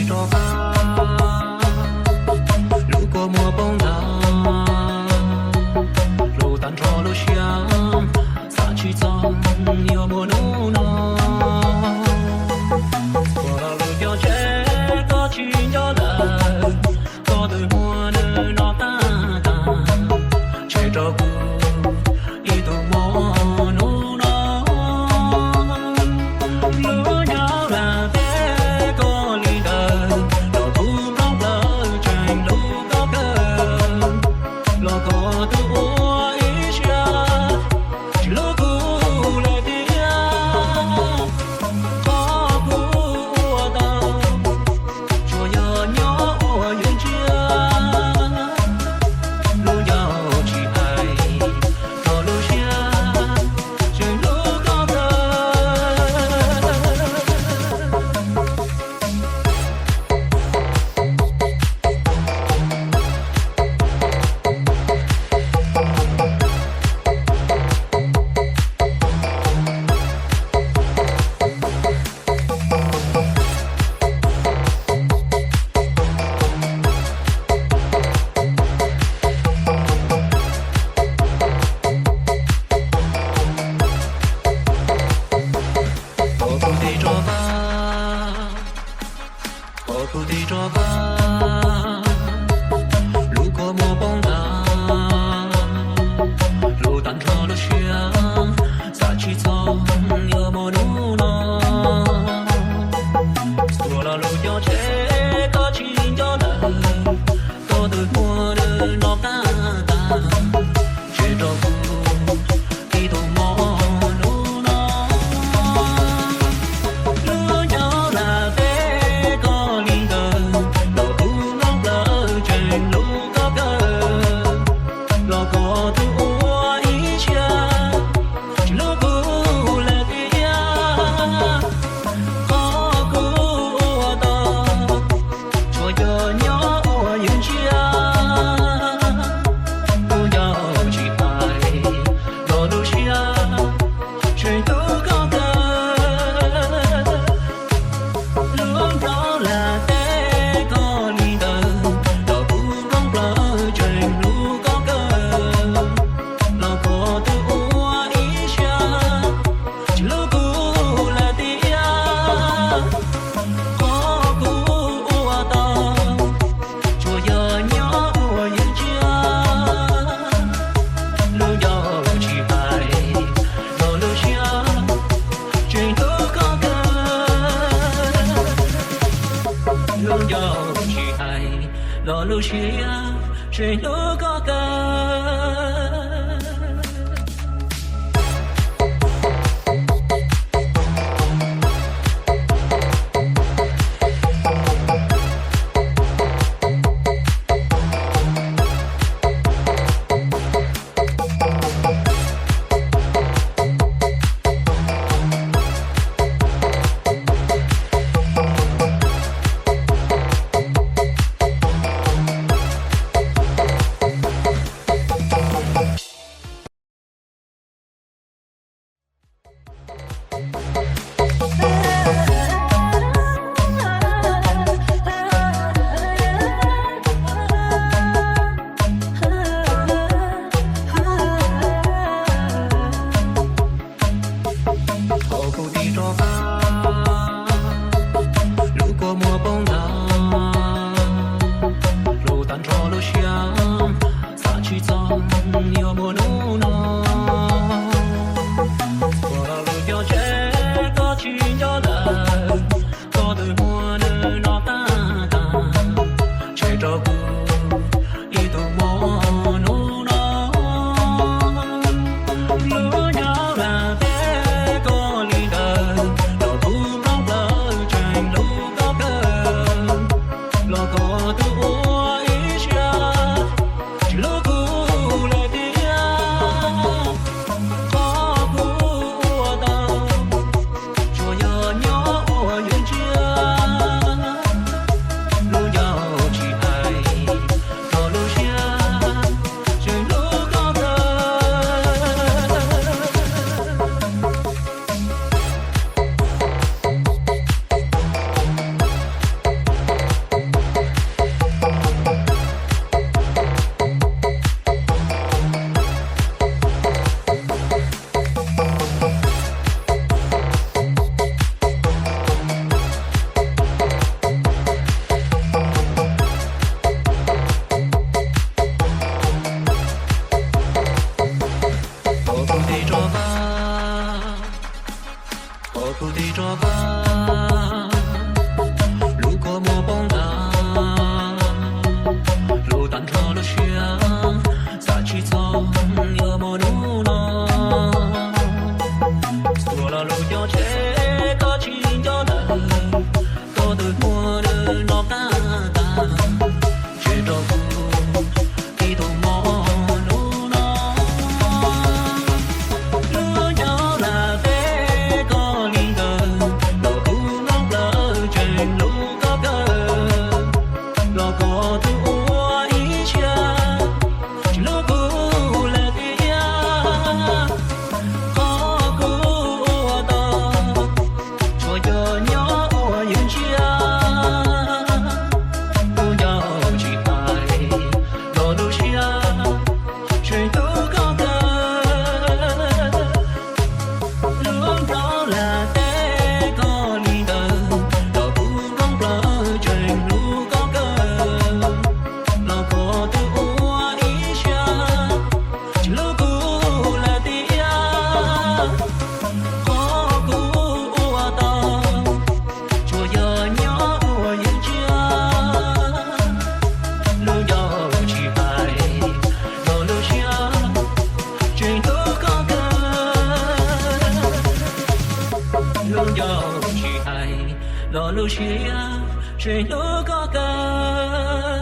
rov qab, lub kua muag poob nthav, hlub tag nrho lub siab, xav tsis txog yuav muaj hnub no. Txhua lub cov tsheb koj tsis nco lawm, koj tus muag nws no qab tas, tseg rau kuv ib tug mog hnub no. Lub nyob lam teb koj li ntawd, los kuv nplooj plaws tseem hlub koj kawg, los koj twb ua ib siab tsis hlub kuv lawm tiag. Qhov kuv ua tau, tsuas yog nyob ua yus ntsia, lub ncauj tsis hais rau lub siab, tseem hlub koj kawg. Ua kuv tes rov qab, ua kuv tes rov qab, lub kua muag poob nthav, hlub tag nrho lub siab, xav tsis txog yuav muaj hnub no. Txhua lub cov tsheb koj tsis nco lawm, koj tus muag nws no qab tas, tseg rau kuv ib tug mog hnub no. Lub nyob lam teb koj li ntawd, los kuv nplooj plaws tseem hlub koj kawg, los koj twb ua ib siab tsis hlub kuv lawm tiag. Qhov kuv ua tau, tsuas yog nyob ua yus ntsia, lub ncauj tsis hais los lub siab, tseem hlub koj kawg. Lub nyob lam teb koj li ntawd, los kuv nplooj plaws tseem hlub koj kawg, los koj twb ua ib siab tsis hlub kuv lawm tiag. Qhov kuv ua tau, tsuas yog nyob ua yus ntsia, lub ncauj tsis hais los lub siab, tseem hlub koj kawg. Lub ncauj tsis hais los lub siab, tseem hlub koj kawg. Thaum kuv tig rov qab, lub kua muag poob nthav, hlub tag nrho lub siab, xav tsis txog yuav muaj hnub no. Txhua lub cov tsheb koj tsis nco lawm, koj tus muag nws no qab tas, tseg rau kuv ib tug mog hnub no. Lub nyob lam teb koj li ntawd, los kuv nplooj plaws tseem hlub koj kawg, Tsis hais los lub siab, tseem hlub koj kawg.